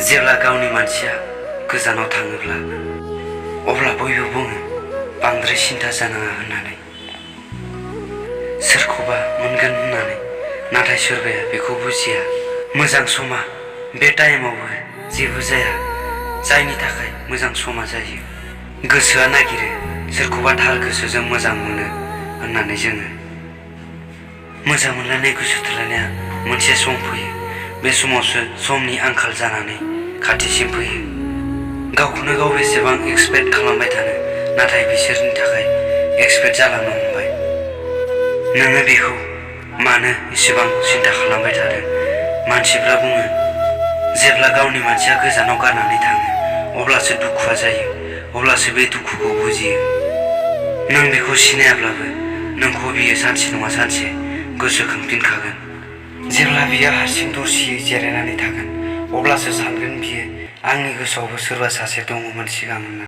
जेब्ला गावनि मानसिया गोजानाव थाङोब्ला अब्ला बयबो बुङो बांद्राय सिन्था जानाङा होननानै, सोरखौबा मोनगोन होननानै। नाथाय सोरबाया बेखौ बुजिया। मोजां समा बे टाइमावबो जेबो जाया, जायनि थाखाय मोजां समा जायो। गोसोआ नागिरो सोरखौबा थार गोसोजों मोजां मोनो होननानै। जोङो मोजां मोनलायनाय गोसो थोलायनाया मोनसे सम फैयो, बे समावसो समनि आंखाल जानानै खाथिसिम फैयो। गावखौनो गाव बेसेबां एक्सपेक्ट खालामबाय थानो, नाथाय बिसोरनि थाखाय एक्सपेक्ट जालांनो हमबाय। नोङो बेखौ मानो एसेबां सिन्था खालामबाय थादों? मानसिफ्रा बुङो जेब्ला गावनि मानसिया गोजानाव गारनानै थाङो अब्लासो दुखुआ जायो, अब्लासो बे दुखुखौ बुजियो। नों बेखौ सिनायाब्लाबो नोंखौ बियो सानसे नङा सानसे गोसोखांफिनखागोन। जेब्ला बियो हारसिं दरसियै जिरायनानै थागोन अब्लासो सानगोन बियो आंनि गोसोआवबो सोरबा सासे दङमोन सिगां होननानै।